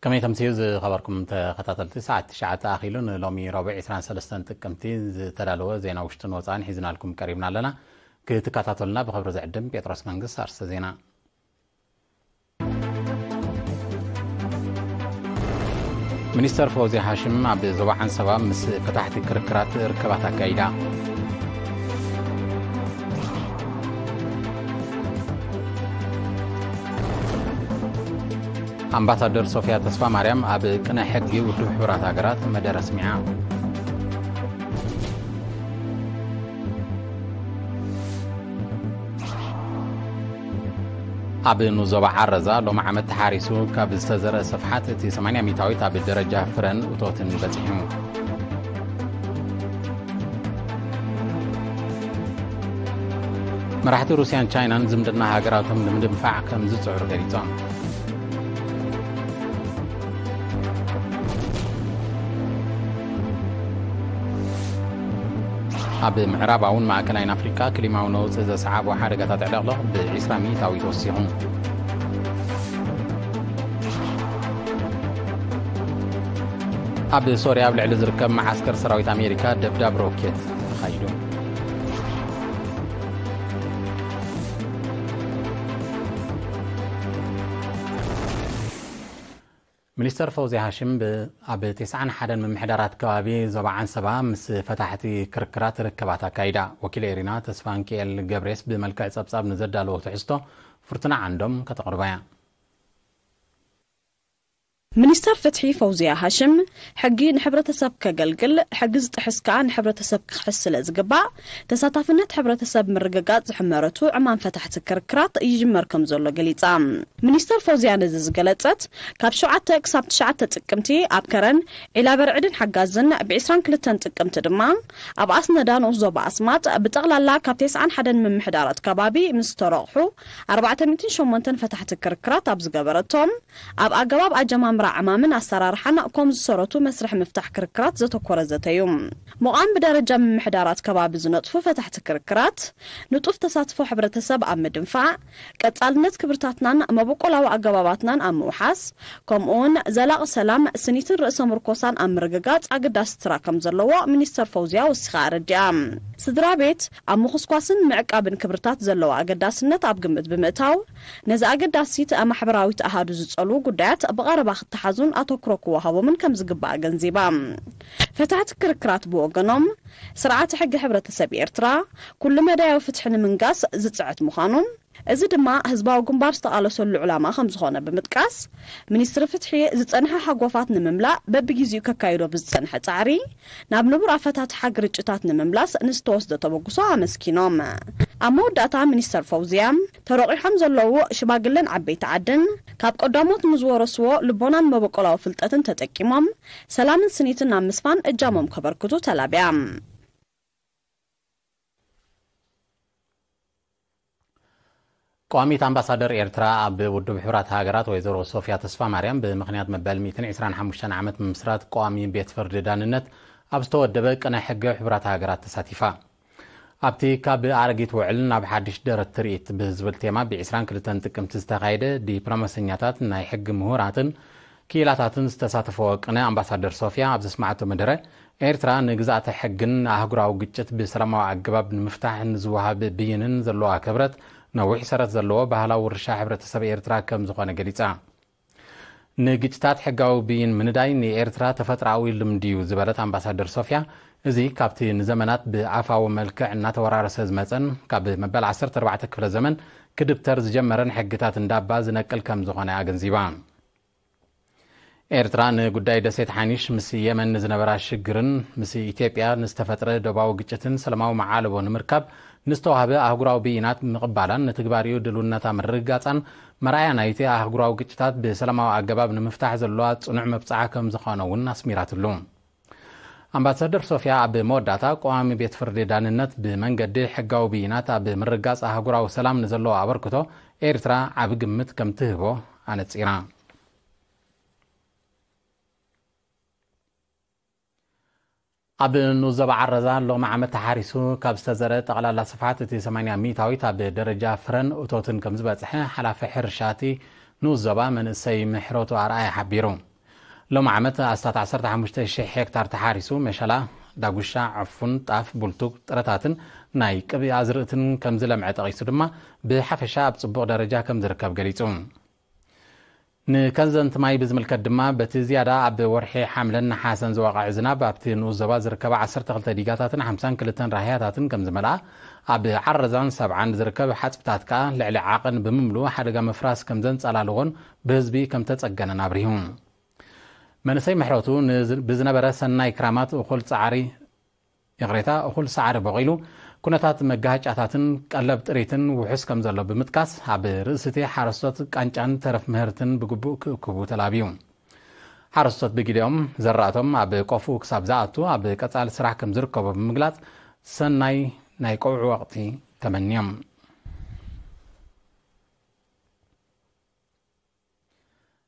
ከመይ ተምስዩ ዝኸበርኩም ተኸታተልቲ፣ ሰዓት ትሽዓተ ኣኺሉ ንሎሚ ረቡዕ ዕስራን ሰለስተን ጥቅምቲ ዝተዳለወ ዜና ውሽጥን ወፃእን ሒዝናልኩም ቀሪብና ኣለና። ክትከታተሉና ብኽብሪ ዝዕድም ጴጥሮስ መንግስት። ኣርስተ ዜና። ሚኒስተር ፈውዚ ሃሽም ኣብ ዞባ ዓንሰባ ምስ ፈታሕቲ ክርክራት ርክባት ኣካይዳ። ኣምባሳደር ሶፊያ ተስፋ ማርያም ኣብ ቅነ ሕጊ ውድብ ሕቡራት ሃገራት መደረ ኣስሚዓ። ኣብ ንዞባ ዓረዛ ሎሚ ዓመት ተሓሪሱ ካብ ዝተዘርአ ስፍሓት እቲ ሰማንያ ሚእታዊት ኣብ ደረጃ ፍረን እቶትን በጺሑ። መራሕቲ ሩስያን ቻይናን ዝምድና ሃገራቶም ንምድንፋዕ ከም ዝጽዕሩ ገሊጾም። ኣብ ምዕራባውን ማእከላይን ኣፍሪቃ ክሊማዊ ነውጺ ዘስዓቦ ሓደጋታት ዕለቕለቕ ብ20% ተወሲኹ። ኣብ ሶርያ ኣብ ልዕሊ ዝርከብ መዓስከር ሰራዊት ኣሜሪካ ደብዳብ ሮኬት ተኻይዱ። ሚኒስተር ፈውዚ ሃሽም ብ-፣ ኣብ ተስዓን ሓደን ምምሕዳራት ከባቢ ዞባ ዓንሰባ ምስ ፈታሕቲ ክርክራት ርክባት ኣካይዳ። ወኪል ኤሪና ተስፋንኪኤል ገብሬስ ብመልክዕ ጸብጻብ ንዘዳለዎ ትሕዝቶ ፍርቱና ዓንዶም ከተቕርባ እያ። ሚኒስተር ፍትሒ ፈውዝያ ሃሽም፣ ሕጊ ንሕብረተሰብ ከገልግል፣ ሕጊ ዝጥሕስ ከኣ ንሕብረተሰብ ክኽሕስ ስለ ዝግባእ፣ ተሳታፍነት ሕብረተሰብ ምርግጋጽ ዝሕመረቱ ዕማም ፈታሕቲ ክርክራት ይጅመር ከም ዘሎ ገሊጻ። ሚኒስተር ፈውዝያ ነዚ ዝገለጸት፣ ካብ ሸውዓተ ክሳብ ትሽዓተ ጥቅምቲ ኣብ ከረን ዒላ በርዕድን ሓጋዝን፣ ብ ዒስራን ክልተን ጥቅምቲ ድማ ኣብ ኣስነዳ ንኡስ ዞባ ኣስማጥ፣ ብጠቕላላ ካብ ተስዓን ሓደን ምምሕዳራት ከባቢ ምስ ዝተረቑሑ ኣርባዕተ ሚእትን ሸሞንተን ፈታሕቲ ክርክራት ኣብ ዝገበረቶም፣ ኣብ ኣገባብ ኣጀማምራ ዕማምን ኣሰራርሓን ከም ዝሰረቱ መስርሕ ምፍታሕ ክርክራት ዘተኮረ ዘተ እዩ። ምዃም ብደረጃ ምምሕዳራት ከባቢ ዝነጥፉ ፈታሕቲ ክርክራት፣ ንጡፍ ተሳትፎ ሕብረተሰብ ኣብ ምድንፋዕ፣ ቀጻልነት ክብርታትናን መበቆላዊ ኣገባባትናን ኣብ ምውሓስ፣ ከምኡውን ዘላቒ ሰላም፣ ስኒትን ርእሰ ምርኮሳን ኣብ ምርግጋጽ ኣገዳሲ ስራ ከም ዘለዎ ሚኒስተር ፈውዝያ ወሲኻ ኣረዲኣ። ስድራ ቤት ኣብ ምኹስኳስን ምዕቃብን ክብርታት ዘለዎ ኣገዳስነት ኣብ ግምት ብምእታው፣ ነዚ ኣገዳሲት ማሕበራዊት ኣሃዱ ዝጸልዉ ጉዳያት ብቐረባ ክተሓዙን ኣተኩሮ ክወሃቦምን ከም ዝግባእ ኣገንዚባ። ፈታሕቲ ክርክራት ብወገኖም፣ ስርዓተ ሕጊ ሕብረተሰብ ኤርትራ ኩሉ መዳያዊ ፍትሒ ንምንጋስ ዝጽዕት ምዃኑ፣ እዚ ድማ ህዝባዊ ግንባር ዝተቓለሰሉ ዕላማ ከም ዝኾነ ብምጥቃስ፣ ሚኒስትሪ ፍትሒ ዝጸንሐ ሃጎፋት ንምምላእ በብግዜኡ ከካይዶ ብዝጸንሐ ጻዕሪ፣ ናብ ንቡር ኣፈታትሓ ግርጭታት ንምምላስ ንዝተወስደ ተበግሶ ኣመስኪኖም። ኣብ መወዳእታ ሚኒስተር ፈውዝያ፣ ተረቑሖም ዘለዉ ሽማግለን ዓበይቲ ዓድን ካብ ቀዳሞት ንዝወረስዎ ልቦናን መበቆላዊ ፍልጠትን ተጠቂሞም ሰላምን ስኒትን ናብ ምስፋን እጃሞም ከበርክቱ ተላብያ። ቀዋሚት ኣምባሳደር ኤርትራ ኣብ ውድብ ሕቡራት ሃገራት ወይዘሮ ሶፊያ ተስፋ ማርያም ብምኽንያት መበል ሚእትን ዕስራን ሓሙሽተን ዓመት ምምስራት ቀዋሚ ቤት ፍርዲ ዳንነት ኣብ ዝተወደበ ቅነ ሕገ ሕቡራት ሃገራት ተሳቲፋ። ኣብቲ ካብ ኣረጊት ውዕል ናብ ሓድሽ ደረት ትርኢት ብዝብል ቴማ ብ ዕስራን ክልተን ጥቅምቲ ዝተኻየደ ዲፕሎማሰኛታት ናይ ሕጊ ምሁራትን ክኢላታትን ዝተሳተፈዎ ቅነ ኣምባሳደር ሶፊያ ኣብ ዘስማዓቶ መደረ ኤርትራ ንግዝኣተ ሕግን ንኣህጉራዊ ግጭት ብሰላማዊ ኣገባብ ንምፍታሕ ንዝወሃብ ብይንን ዘለዋ ክብረት ነዊሕ ሰረት ዘለዎ ባህላዊ ውርሻ ሕብረተሰብ ኤርትራ ከም ዝኾነ ገሊጻ። ንግጭታት ሕጋዊ ብይን ምንዳይ ንኤርትራ ተፈጥሮኣዊ ልምዲ እዩ ዝበለት ኣምባሳደር ሶፊያ፣ እዚ ካብቲ ንዘመናት ብኣፋዊ መልክዕ እናተወራረሰ ዝመጸን ካብ መበል ዓሰርተ ኣርባዕተ ክፍለ ዘመን ክድብተር ዝጀመረን ሕግታት እንዳባ ዝነቅል ከም ዝኾነ ኣገንዚባ። ኤርትራ ንጉዳይ ደሴት ሓኒሽ ምስ የመን ንዝነበራ ሽግርን ምስ ኢትዮጵያ ንዝተፈጥረ ዶባዊ ግጭትን ሰላማዊ መዓልቦ ንምርካብ ንዝተዋህበ ኣህጉራዊ ብይናት ምቕባላን ንትግባሪኡ ድልውነታ ምርግጋጻን መርኣያ ናይቲ ኣህጉራዊ ግጭታት ብሰላማዊ ኣገባብ ንምፍታሕ ዘለዋ ጽኑዕ መብጽዓ ከም ዝኾነ እውን ኣስሚራትሉ። ኣምባሳደር ሶፊያ ኣብ መወዳእታ ቀዋሚ ቤት ፍርዲ ዳንነት ብመንገዲ ሕጋዊ ብይናት ኣብ ምርጋጽ ኣህጉራዊ ሰላም ንዘለዎ ኣበርክቶ ኤርትራ ዓቢ ግምት ከም ትህቦ ኣነጺራ። ኣብ ንኡስ ዞባ ዓረዛ ሎሚ ዓመት ተሓሪሱ ካብ ዝተዘርአ ጠቕላላ ስፍሓት እቲ ሰማንያ ሚእታዊት ኣብ ደረጃ ፍረን እቶትን ከም ዝበጽሐ ሓላፊ ሕርሻ እቲ ንኡስ ዞባ መንእሰይ ምሕረቱ ኣርኣያ ሓቢሩ። ሎም ዓመት ኣስታት ዓሰርተ ሓሙሽተ ሽሕ ሄክታር ተሓሪሱ፣ መሸላ፣ ዳጉሻ፣ ዕፉን፣ ጣፍ፣ ቡልቱግ፣ ጥረታትን ናይ ቅብኢ ኣዝርእትን ከም ዝለምዐ ጠቒሱ ድማ፣ ብሓፈሻ ኣብ ጽቡቕ ደረጃ ከም ዝርከብ ገሊጹ። ንከንዘንቲ ማይ ብዝምልከት ድማ፣ በቲ ዝያዳ ኣብ ወርሒ ሓምለን ነሓሰን ዝወቕዐ ዝናብ፣ ኣብቲ ንኡስ ዞባ ዝርከባ ዓሰርተ ክልተ ዲጋታትን ሓምሳን ክልተን ራህያታትን ከም ዝመልኣ፣ ኣብ ዓረዛን ሰብዓን ዝርከብ ሓጽብታት ከኣ ልዕሊ ዓቐን ብምምልኡ ሓደጋ ምፍራስ ከም ዘንጸላለዎን ብህዝቢ ከም ተጸገነን ኣብሪሁ። መንእሰይ ምሕረቱ ንዝ-፣ ብዝነበረ ሰናይ ክራማት እኹል ጻዕሪ፣ ይቕሬታ፣ እኹል ሳዕሪ ቦቒሉ፣ ኩነታት መጋሃጫታትን ቀለብ ጥሪትን ውሑስ ከም ዘሎ ብምጥቃስ፣ ኣብ ርእስቲ ሓረስቶት ቃንጫን ተረፍ ምህርትን ብግቡእ ክእክቡ ተላብዩ። ሓረስቶት ብግዲኦም ዘራእቶም ኣብ ቆፉ ክሳብ ዝኣቱ ኣብ ቀጻሊ ስራሕ ከም ዝርከቡ ብምግላጽ፣ ሰናይ ናይ ቀውዒ ወቕቲ ተመንዮም።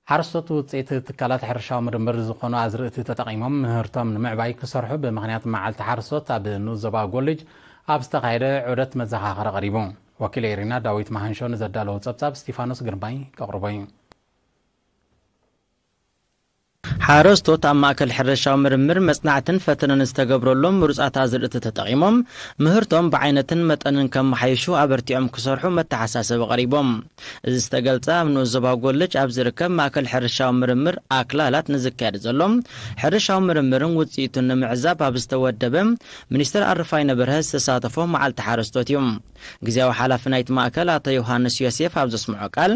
ሓረስቶት ውጽኢት ትካላት ሕርሻዊ ምርምር ዝኾኑ ኣዝርእቲ ተጠቒሞም ምህርቶም ንምዕባይ ክሰርሑ ብምኽንያት መዓልቲ ሓረስቶት ኣብ ንኡስ ዞባ ጎልጅ ኣብ ዝተኻየደ ዑደት መዘኻኸሪ ቀሪቡ። ወኪል ኤሪና ዳዊት መሃንሾ ንዘዳለዎ ጸብጻብ ስቲፋኖስ ግርማይ ከቕርቦ እዩ። ሓረስቶት ኣብ ማእከል ሕርሻዊ ምርምር መጽናዕትን ፈተነን ዝተገብረሎም ምሩጻት ኣዝርእቲ ተጠቒሞም ምህርቶም ብዓይነትን መጠንን ከመሓይሹ ኣበርቲዖም ክሰርሑ መተሓሳሰቢ ቀሪቦም። እዚ ዝተገልጸ ኣብ ንኡስ ዞባ ጎልጅ ኣብ ዝርከብ ማእከል ሕርሻዊ ምርምር ኣክላላት ንዝካየድ ዘሎ ሕርሻዊ ምርምርን ውጽኢቱን ንምዕዛብ ኣብ ዝተወደበ ሚኒስትር ኣረፋይነ በርሀ ዝተሳተፎ መዓልቲ ሓረስቶት እዩ። ግዜያዊ ሓላፊ ናይቲ ማእከል ኣቶ ዮሃንስ ዮሴፍ ኣብ ዘስምዖ ቃል፣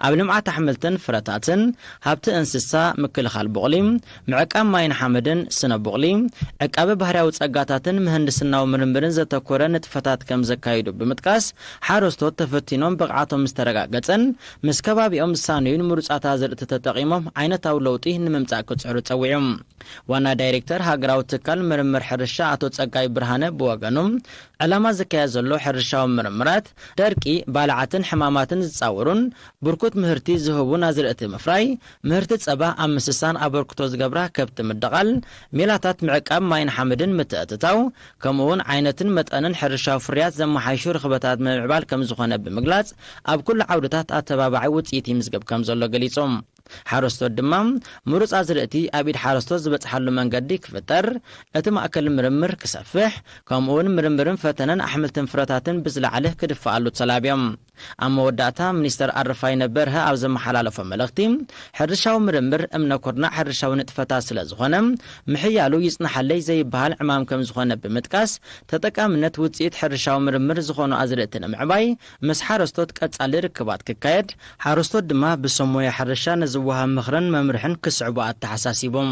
ኣብ ልምዓት ኣሕምልትን ፍረታትን፣ ሃብቲ እንስሳ፣ ምክልኻል ቡቕሊ፣ ምዕቃብ ማይን ሓመድን፣ ስነ ቡቕሊ፣ ዕቃበ ባህርያዊ ጸጋታትን ምህንድስናዊ ምርምርን ዘተኮረ ንጥፈታት ከም ዘካይዱ ብምጥቃስ፣ ሓረስቶት ተፈቲኖም ብቕዓቶም ዝተረጋገጸን ምስ ከባቢኦም ዝሳነዩን ምሩጻት ኣዝርእቲ ተጠቒሞም ዓይነታዊ ለውጢ ንምምጻእ ክጽዕሩ ጸዊዑ። ዋና ዳይሬክተር ሃገራዊ ትካል ምርምር ሕርሻ ኣቶ ጸጋይ ብርሃነ ብወገኑ፣ ዕላማ ዝካየድ ዘሎ ሕርሻዊ ምርምራት፣ ደርቂ፣ ባልዓትን ሕማማትን ዝጻወሩን ብርኩት ምህርቲ ዝህቡን ኣዝርእቲ ምፍራይ፣ ምህርቲ ጸባ ኣብ ምስሳን ኣበርክቶ ዝገብራ ከብቲ ምድቓል፣ ሜላታት ምዕቃብ ማይን ሓመድን ምትእትታው፣ ከምኡ'ውን ዓይነትን መጠንን ሕርሻዊ ፍርያት ዘመሓይሹ ርኽበታት ምምዕባል ከም ዝኾነ ብምግላጽ፣ ኣብ ኩሉ ዓውድታት ኣተባባዒ ውጽኢት ይምዝገብ ከም ዘሎ ገሊጹ። ሓረስቶት ድማ፣ ምሩጽ ኣዝርእቲ ኣብ ኢድ ሓረስቶት ዝበጽሓሉ መንገዲ ክፍጠር፣ እቲ ማእከል ምርምር ክሰፍሕ፣ ከምኡ'ውን ምርምርን ፈተነን ኣሕምልትን ፍረታትን ብዝለዓለ ክድፈኣሉ ተላብዮም። ኣብ መወዳእታ፣ ሚኒስተር ኣረፋይነ በርሀ ኣብ ዘመሓላለፎ መልእኽቲ፣ ሕርሻዊ ምርምር እምነ ኩርናዕ ሕርሻዊ ንጥፈታት ስለ ዝኾነ፣ ምሕያሉ ይጽናሓለይ ዘይበሃል ዕማም ከም ዝኾነ ብምጥቃስ፣ ተጠቃምነት ውጽኢት ሕርሻዊ ምርምር ዝኾኑ ኣዝርእቲ ንምዕባይ፣ ምስ ሓረስቶት ቀጻሊ ርክባት ክካየድ፣ ሓረስቶት ድማ ብሰብ ሞያ ሕርሻ ንዝወሃብ ምኽርን መምርሕን ክስዕቡ ኣተሓሳሲቦም።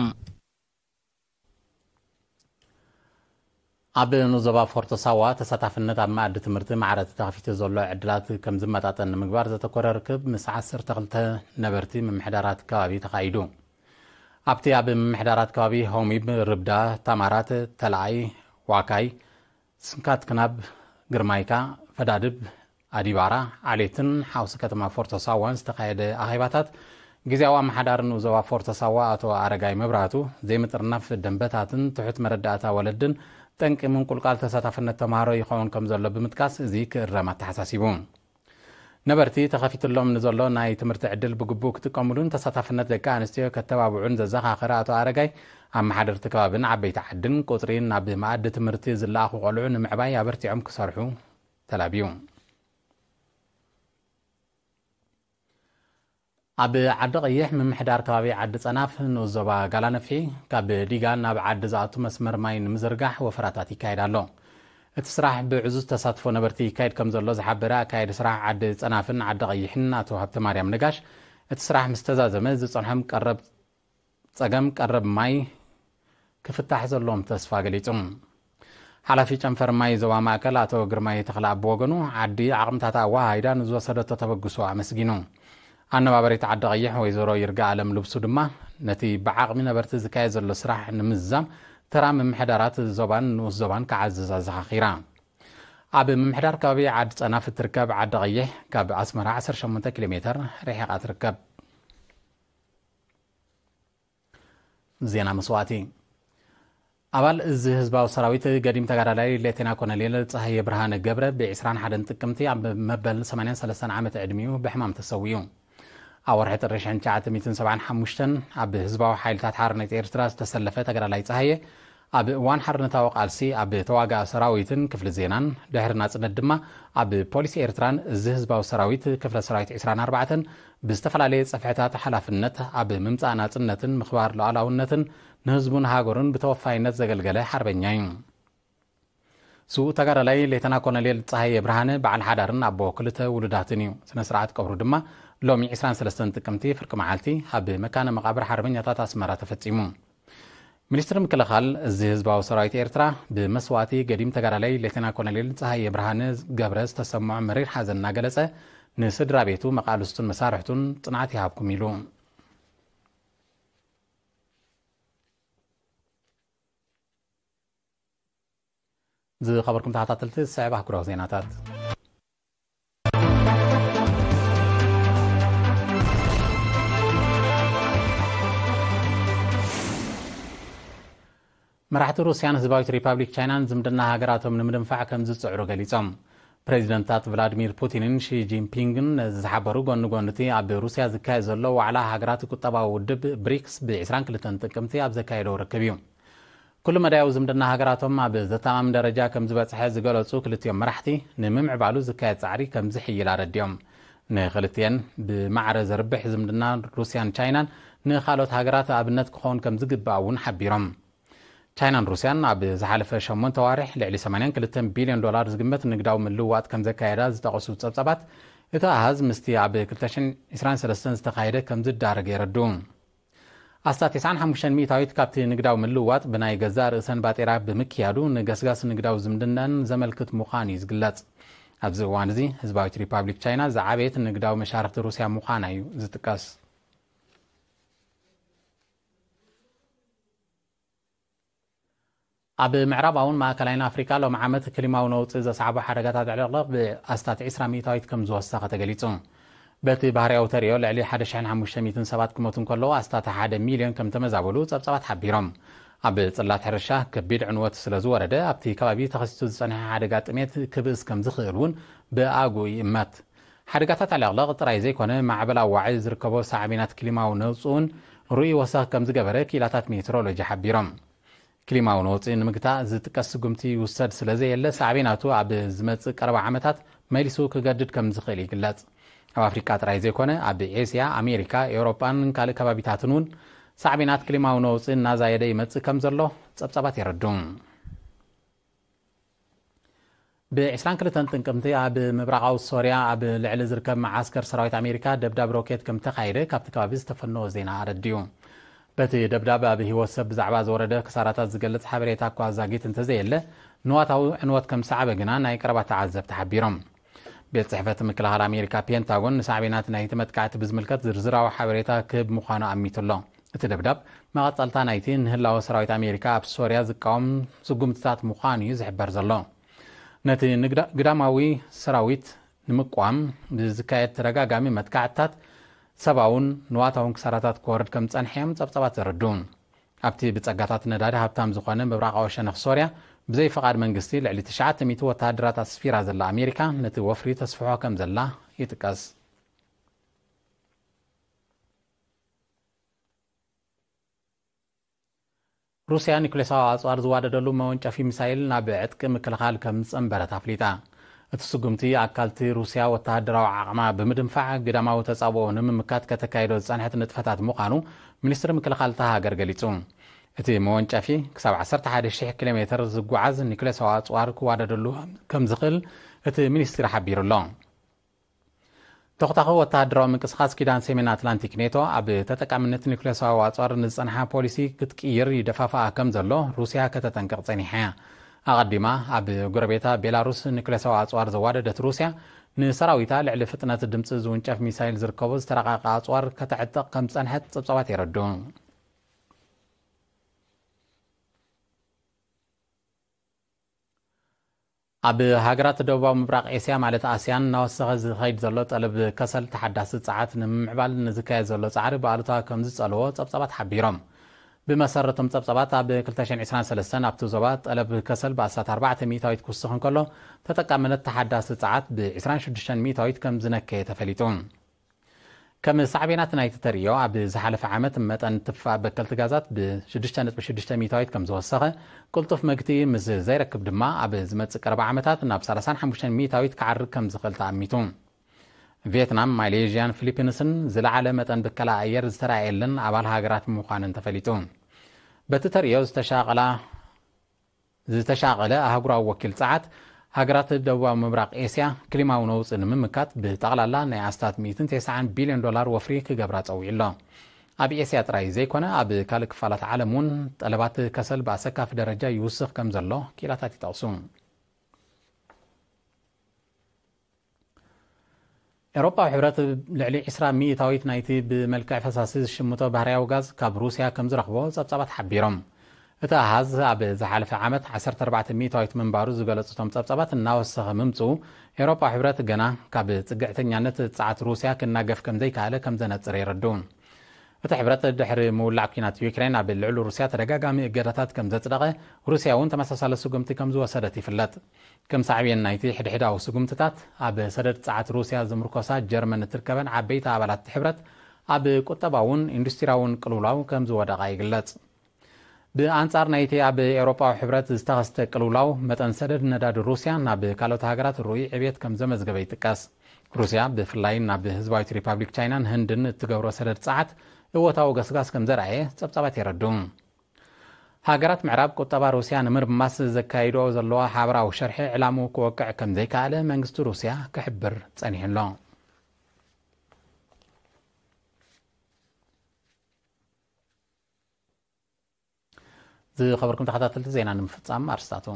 ኣብ ንኡስ ዞባ ፎርቶ ሳዋ ተሳታፍነት ኣብ መኣዲ ትምህርቲ ማዕረ እቲ ተኸፊቱ ዘሎ ዕድላት ከም ዝመጣጠን ንምግባር ዘተኮረ ርክብ ምስ ዓሰርተ ክልተ ነበርቲ ምምሕዳራት ከባቢ ተኻይዱ። ኣብቲ ኣብ ምምሕዳራት ከባቢ ሆሚብ፣ ርብዳ፣ ታማራት፣ ተላኣይ፣ ዋካይ፣ ስንካት ክናብ፣ ግርማይካ፣ ፈዳድብ፣ ኣዲባራ፣ ዓሌትን ሓውሲ ከተማ ፎርቶ ሳዋን ዝተኻየደ ኣኼባታት፣ ግዜያዊ ኣመሓዳሪ ንኡስ ዞባ ፎርቶ ሳዋ ኣቶ ኣረጋይ መብራህቱ፣ ዘይምጥርናፍ ደንበታትን ትሑት መረዳእታ ወለድን ጠንቂ ምንቁልቃል ተሳታፍነት ተምሃሮ ይኸውን ከም ዘሎ ብምጥቃስ፣ እዚ ክእረም ኣተሓሳሲቡ። ነበርቲ ተኸፊትሎም ንዘሎ ናይ ትምህርቲ ዕድል ብግቡእ ክጥቀምሉን ተሳታፍነት ደቂ ኣንስትዮ ከተባብዑን ዘዘኻኸረ ኣቶ ኣረጋይ፣ ኣመሓደርቲ ከባብን ዓበይቲ ዓድን ቁጽሪ ናብ መኣዲ ትምህርቲ ዝለኣኹ ቆልዑ ንምዕባይ ኣበርቲዖም ክሰርሑ ተላብዩ። ኣብ ዓዲ ቀይሕ ምምሕዳር ከባቢ ዓዲ ጸናፍ ንኡስ ዞባ ጋላነፍሒ ካብ ዲጋ ናብ ዓዲ ዝኣቱ መስመር ማይ ንምዝርጋሕ ወፈራታት ይካየድ ኣሎ። እቲ ስራሕ ብዕዙዝ ተሳትፎ ነበርቲ ይካየድ ከም ዘሎ ዝሓበረ ኣካየዲ ስራሕ ዓዲ ጸናፍን ዓዲ ቀይሕን ኣቶ ሃብተማርያም ነጋሽ፣ እቲ ስራሕ ምስ ተዛዘመ ዝጸንሖም ቀረብ ጸገም ቀረብ ማይ ክፍታሕ ዘለዎም ተስፋ ገሊጹ። ሓላፊ ጨንፈር ማይ ዞባ ማእከል ኣቶ ግርማይ ተኽለኣብ ብወገኑ፣ ዓዲ ዓቕምታታ ኣወሃሂዳ ንዝወሰደቶ ተበግሶ ኣመስጊኑ። ኣነባባሪት ዓዲ ቀይሕ ወይዘሮ ይርጋ ኣለም ልብሱ ድማ፣ ነቲ ብዓቕሚ ነበርቲ ዝካየድ ዘሎ ስራሕ ንምዝዛም፣ ተራ ምምሕዳራት ዞባን ንኡስ ዞባን ክዓዝዝ ኣዘኻኺራ። ኣብ ምምሕዳር ከባቢ ዓዲ ጸናፍ እትርከብ ዓዲ ቀይሕ፣ ካብ ኣስመራ ዓሰርተ ሸሞንተ ኪሎ ሜተር ርሒቓ ትርከብ። ዜና መስዋእቲ። ኣባል እዚ ህዝባዊ ሰራዊት ገዲም ተጋዳላይ ሌተና ኮሎኔል ጸሃየ ብርሃነ ገብረ ብ ዕስራን ሓደን ጥቅምቲ ኣብ መበል ሰማንያን ሰለስተን ዓመት ዕድሚኡ ብሕማም ተሰዊኡ። ኣብ ወርሒ ጥሪ ሸሕን ትሽዓተ ሚእትን ሰብዓን ሓሙሽተን ኣብ ህዝባዊ ሓይልታት ሓርነት ኤርትራ ዝተሰለፈ ተጋዳላይ ጸሃየ፣ ኣብ እዋን ሓርነታዊ ቃልሲ ኣብ ተዋጋእ ሰራዊትን ክፍሊ ዜናን፣ ድሕሪ ናጽነት ድማ ኣብ ፖሊስ ኤርትራን እዚ ህዝባዊ ሰራዊት ክፍለ ሰራዊት ዕስራን ኣርባዕተን ብዝተፈላለየ ጽፍሕታት ሓላፍነት ኣብ ምምጻእ ናጽነትን ምኽባር ሉዓላውነትን ንህዝቡን ሃገሩን ብተወፋይነት ዘገልገለ ሓርበኛ እዩ። ስዉእ ተጋዳላይ ሌተና ኮሎኔል ጸሃየ ብርሃነ በዓል ሓዳርን ኣቦ ክልተ ውሉዳትን እዩ። ስነ ስርዓት ቀብሩ ድማ ሎሚ ዕስራን ሰለስተን ጥቅምቲ ፍርቂ መዓልቲ ኣብ መካነ መቓብር ሓርበኛታት ኣስመራ ተፈጺሙ። ሚኒስትሪ ምክልኻል እዚ ህዝባዊ ሰራዊት ኤርትራ ብመስዋእቲ ገዲም ተጋዳላይ ሌተና ኮሎኔል ጸሃየ ብርሃነ ገብረ ዝተሰምዖ መሪር ሓዘን እናገለጸ፣ ንስድራ ቤቱ፣ መቓልስቱን መሳርሕቱን ጽንዓት ይሃብኩም ኢሉ። ዝኸበርኩም ተኸታተልቲ፣ ዝስዕብ ኣህጉራዊ ዜናታት። መራሕቲ ሩስያን ህዝባዊት ሪፓብሊክ ቻይናን ዝምድና ሃገራቶም ንምድንፋዕ ከም ዝጽዕሩ ገሊጾም። ፕሬዚደንታት ቭላድሚር ፑቲንን ሺ ጂንፒንግን ዝሓበሩ ጎኒ ጎኒ እቲ ኣብ ሩስያ ዝካየድ ዘሎ ዋዕላ ሃገራት ቁጠባዊ ውድብ ብሪክስ ብ ዕስራን ክልተን ጥቅምቲ ኣብ ዘካየደው ርክብ እዩ። ኩሉ መዳያዊ ዝምድና ሃገራቶም ኣብ ዘተኣማምን ደረጃ ከም ዝበጽሐ ዝገለጹ ክልቲኦም መራሕቲ፣ ንምምዕባሉ ዝካየድ ጻዕሪ ከም ዝሕይል ኣረዲኦም። ንክልቲኤን ብማዕረ ዘርብሕ ዝምድና ሩስያን ቻይናን ንኻልኦት ሃገራት ኣብነት ክኸውን ከም ዝግባእ እውን ሓቢሮም። ቻይናን ሩስያን ኣብ ዝሓለፈ ሸሞንተ ዋርሕ ልዕሊ ሰማንያን ክልተን ቢልዮን ዶላር ዝግመት ንግዳዊ ምልውዋጥ ከም ዘካየዳ ዝጠቐሱ ጸብጻባት፣ እቲ ኣሃዝ ምስቲ ኣብ ክልተ ሽሕን ዕስራን ሰለስተን ዝተኻየደ ከም ዝዳረግ የረድኡ። ኣስታት ተስዓን ሓሙሽተን ሚእታዊት ካብቲ ንግዳዊ ምልውዋጥ ብናይ ገዛእ ርእሰን ባጤራ ብምክያዱ፣ ንገስጋስ ንግዳዊ ዝምድናን ዘመልክት ምዃኑ እዩ ዝግለጽ። ኣብዚ እዋን እዚ፣ ህዝባዊት ሪፓብሊክ ቻይና ዝዓበየት ንግዳዊ መሻርኽቲ ሩስያ ምዃና እዩ ዝጥቀስ። ኣብ ምዕራባውን ማእከላይን ኣፍሪቃ ሎም ዓመት ክሊማዊ ነውጺ ዘስዓቦ ሓደጋታት ዕልቕልቕ ብኣስታት ዕስራ ሚእታዊት ከም ዝወሰኸ ተገሊጹ። በቲ ባህርያዊ ተርእዮ ልዕሊ ሓደ ሽሕን ሓሙሽተ ሚእትን ሰባት ክሞቱ እንከለዉ ኣስታት ሓደ ሚልዮን ከም ተመዛበሉ ጸብጻባት ሓቢሮም። ኣብ ጽላት ሕርሻ ከቢድ ዕንወት ስለ ዝወረደ ኣብቲ ከባቢ ተኸሲቱ ዝጸንሐ ሓደጋ ጥሜት ክብእስ ከም ዝኽእል እውን ብኣግኡ ይእመት። ሓደጋታት ዕልቕልቕ ጥራይ ዘይኮነ ማዕበል ኣዋዒ ዝርከቦ ሳዕቤናት ክሊማዊ ነውጺ እውን ርኡይ ወሰኽ ከም ዝገበረ ክኢላታት ሜትሮሎጂ ሓቢሮም። ክሊማዊ ነውጺ ንምግታእ ዝጥቀስ ስጉምቲ ይውሰድ ስለ ዘየለ፣ ሳዕቤናቱ ኣብ ዝመጽእ ቀረባ ዓመታት መሊሱ ክገድድ ከም ዝኽእል ይግለጽ። ኣብ ኣፍሪቃ ጥራይ ዘይኮነ፣ ኣብ ኤስያ፣ ኣሜሪካ፣ ኤውሮጳን ካልእ ከባቢታትን እውን ሳዕቤናት ክሊማዊ ነውጺ እናዛየደ ይመጽእ ከም ዘሎ ጸብጻባት የረድኡ። ብ ዕስራን ክልተን ጥቅምቲ ኣብ ምብራቓዊ ሶርያ ኣብ ልዕሊ ዝርከብ መዓስከር ሰራዊት ኣሜሪካ ደብዳብ ሮኬት ከም ተኻየደ ካብቲ ከባቢ ዝተፈነወ ዜና ኣረዲኡ። በቲ ደብዳብ ኣብ ህይወት ሰብ ብዛዕባ ዝወረደ ክሳራታት ዝገልጽ ሓበሬታ እኳ ዛጊት እንተዘየለ፣ ንዋታዊ ዕንወት ከም ዝሰዓበ ግና ናይ ቀረባ ተዓዘብቲ ሓቢሮም። ቤት ጽሕፈት ምክልኻል ኣሜሪካ ፔንታጎን ንሳዕቤናት ናይቲ መጥቃዕቲ ብዝምልከት ዝርዝራዊ ሓበሬታ ክህብ ምዃኑ ኣሚቱ ኣሎ። እቲ ደብዳብ መቐጸልታ ናይቲ ንህላወ ሰራዊት ኣሜሪካ ኣብ ሶርያ ዝቃወም ስጉምትታት ምዃኑ እዩ ዝሕበር ዘሎ። ነቲ ንግዳ-፣ ግዳማዊ ሰራዊት ንምቋም ብዝካየድ ተደጋጋሚ መጥቃዕትታት ሰብኣውን ንዋታውን ክሳራታት ክወርድ ከም ዝጸንሐ እዮም ጸብጻባት ዘረድኡ። ኣብቲ ብጸጋታት ነዳዲ ሃብታም ዝኾነ ምብራቓዊ ሸነኽ ሶርያ ብዘይ ፍቓድ መንግስቲ ልዕሊ ትሽዓተ ሚእቲ ወተሃደራት ኣስፊራ ዘላ ኣሜሪካ ነቲ ወፍሪ ተስፍሖ ከም ዘላ ይጥቀስ። ሩስያ ኒኩሌሳዊ ኣጽዋር ዝዋደደሉ መወንጨፊ ሚሳይል ናብ ዕጥቂ ምክልኻል ከም ዝጸንበረት ኣፍሊጣ። እቲ ስጉምቲ ኣካልቲ ሩስያ ወተሃደራዊ ዓቕማ ብምድንፋዕ ግዳማዊ ተጻብኦ ንምምካት ከተካይዶ ዝጸንሐት ንጥፈታት ምዃኑ ሚኒስትሪ ምክልኻል እታ ሃገር ገሊጹ። እቲ መወንጨፊ ክሳብ ዓሰርተ ሓደ ሺሕ ኪሎ ሜተር ዝጓዓዝ ኒኩሌሳዊ ኣጽዋር ክዋደደሉ ከም ዝኽእል እቲ ሚኒስትሪ ሓቢሩ ኣሎ። ተኹታኹ ወተሃደራዊ ምንቅስቓስ ኪዳን ሰሜን ኣትላንቲክ ኔቶ ኣብ ተጠቃምነት ኒኩሌሳዊ ኣጽዋር ንዝጸንሓ ፖሊሲ ክትቅይር ይደፋፍኣ ከም ዘሎ ሩስያ ከተጠንቅቕ ጸኒሓ እያ። ኣቐዲማ ኣብ ጎረቤታ ቤላሩስ ኒኩሌሳዊ ኣጽዋር ዘዋደደት ሩስያ ንሰራዊታ ልዕሊ ፍጥነት ድምጺ ዝውንጨፍ ሚሳይል ዝርከቦ ዝተራቐቐ ኣጽዋር ከተዕጥቕ ከም ዝጸንሐት ጸብጻባት የረድኡ። ኣብ ሃገራት ደቡባዊ ምብራቕ ኤስያ ማለት ኣስያን እናወሰኸ ዝኸይድ ዘሎ ጠለብ ከሰል ተሓዳሲ ጸዓት ንምምዕባል ንዝካየድ ዘሎ ጻዕሪ ብኣሉታ ከም ዝጸልዎ ጸብጻባት ሓቢሮም። ብመሰረቶም ጸብጻባት ኣብ ክልተ ሽሕን ዕስራን ሰለስተን ኣብቲ ዞባ ጠለብ ከሰል ብኣስታት ኣርባዕተ ሚእታዊት ክውስኽ እንከሎ ተጠቃምነት ተሓዳሲ ጸዓት ብ ዕስራን ሽዱሽተን ሚእታዊት ከም ዝነከየ ተፈሊጡ። ከም ሳዕቤናት ናይቲ ተርእዮ፣ ኣብ ዝሓለፈ ዓመት መጠን ትፋ በከልቲ ጋዛት ብ6.6 ሚታዊት ከም ዝወሰኸ፣ ቅልጡፍ መግቲ ምስ ዘይረክብ ድማ ኣብ ዝመጽእ ቀረባ ዓመታት ናብ 35 ሚታዊት ክዓርግ ከም ዝኽእል ተኣሚቱ። ቪየትናም፣ ማሌዥያን ፊሊፒንስን ዝለዓለ መጠን ብከላ ኣየር ዝተራእየለን ኣባል ሃገራት ምዃነን ተፈሊጡ። በቲ ተርእዮ ዝተሻቐላ ዝተሻቐለ ኣህጉራዊ ወኪል ጸዓት፣ ሃገራት ደቡባዊ ምብራቕ ኤስያ ክሊማዊ ነውጺ ንምምካት ብጠቕላላ ናይ ኣስታት 190 ቢልዮን ዶላር ወፍሪ ክገብራ ጸዊዑ ኣሎ። ኣብ ኤስያ ጥራይ ዘይኮነ፣ ኣብ ካልእ ክፋላት ዓለም እውን ጠለባት ከሰል ብኣሰካፊ ደረጃ ይውስኽ ከም ዘሎ ክኢላታት ይጠቕሱ። ኤውሮጳዊ ሕብረት ልዕሊ 20% ናይቲ ብመልክዕ ፈሳሲ ዝሽምቶ ባህርያዊ ጋዝ ካብ ሩስያ ከም ዝረኽቦ ጸብጻባት ሓቢሮም። እቲ ኣሃዝ ኣብ ዝሓለፈ ዓመት 14% ምንባሩ ዝገለጹ እቶም ጸብጻባት እናወሰኸ ምምጽኡ፣ ኤውሮጳዊ ሕብረት ገና ካብ ጽግዕተኛነት ጸዓት ሩስያ ክናገፍ ከም ዘይከኣለ ከም ዘነጽረ የረድኡ። እቲ ሕብረት ድሕሪ ምውላዕ ኲናት ዩክሬን ኣብ ልዕሊ ሩስያ ተደጋጋሚ እገዳታት ከም ዘጽደቐ፣ ሩስያ እውን ተመሳሳሊ ስጉምቲ ከም ዝወሰደት ይፍለጥ። ከም ሳዕቤን ናይቲ ሕድሕዳዊ ስጉምትታት፣ ኣብ ሰደድ ጸዓት ሩስያ ዝምርኮሳ ጀርመን እትርከበን ዓበይቲ ኣባላት እቲ ሕብረት ኣብ ቁጠባውን ኢንዱስትሪያውን ቅልውላው ከም ዝወደቓ ይግለጽ። ብኣንጻር ናይቲ ኣብ ኤውሮጳዊ ሕብረት ዝተኸስተ ቅልውላው፣ መጠን ሰደድ ነዳዲ ሩስያ ናብ ካልኦት ሃገራት ርኡይ ዕብየት ከም ዘመዝገበ ይጥቀስ። ሩስያ ብፍላይ ናብ ህዝባዊት ሪፓብሊክ ቻይናን ህንድን እትገብሮ ሰደድ ጸዓት እወታዊ ገስጋስ ከም ዘርኣየ ጸብጻባት የረድኡ። ሃገራት ምዕራብ ቁጠባ ሩስያ ንምርማስ ዘካይድኦ ዘለዋ ሓበራዊ ሸርሒ ዕላምኡ ክወቅዕ ከም ዘይከኣለ መንግስቲ ሩስያ ክሕብር ጸኒሑ ኣሎ። ዝኸበርኩም ተኸታተልቲ ዜና ንምፍጻም ኣርስታቱ።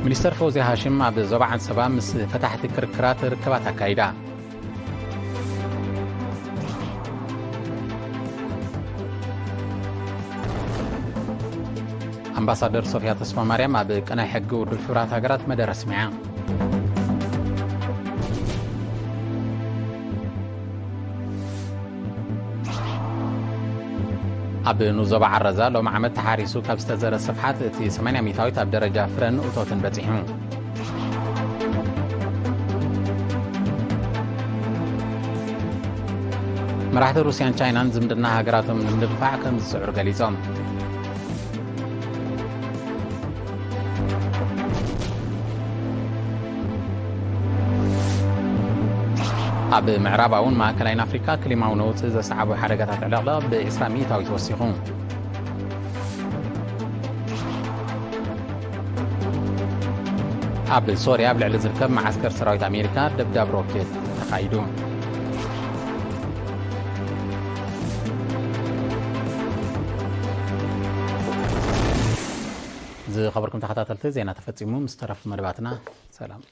ሚኒስተር ፈውዝያ ሃሽም ኣብ ዞባ ዓንሰባ ምስ ፈታሕቲ ክርክራት ርክባት ኣካይዳ። ኣምባሳደር ሶፊያ ተስፋ ማርያም ኣብ ቅነ ሕጊ ውድብ ሕቡራት ሃገራት መደረ ኣስሚዓ። ኣብ ንዞባ ዓረዛ ሎም ዓመት ተሓሪሱ ካብ ዝተዘረ ስፍሓት እቲ 80 ሚታዊት ኣብ ደረጃ ፍረን እቶትን በጺሑ። መራሕቲ ሩስያን ቻይናን ዝምድና ሃገራቶም ንምድንፋዕ ከም ዝጽዕሩ ገሊጾም። ኣብ ምዕራባውን ማእከላይን ኣፍሪካ ክሊማዊ ነውፂ ዘስዓቡ ሓደጋታት ዕለቕለቕ ብ20 ሚእታዊት ወሲኹ። ኣብ ሶርያ ኣብ ልዕሊ ዝርከብ መዓስከር ሰራዊት ኣሜሪካ ደብዳብ ሮኬት ተኻይዱ። ዝኸበርኩም ተኸታተልቲ፣ ዜና ተፈጺሙ። ምስ ተረፉ መደባትና ሰላም።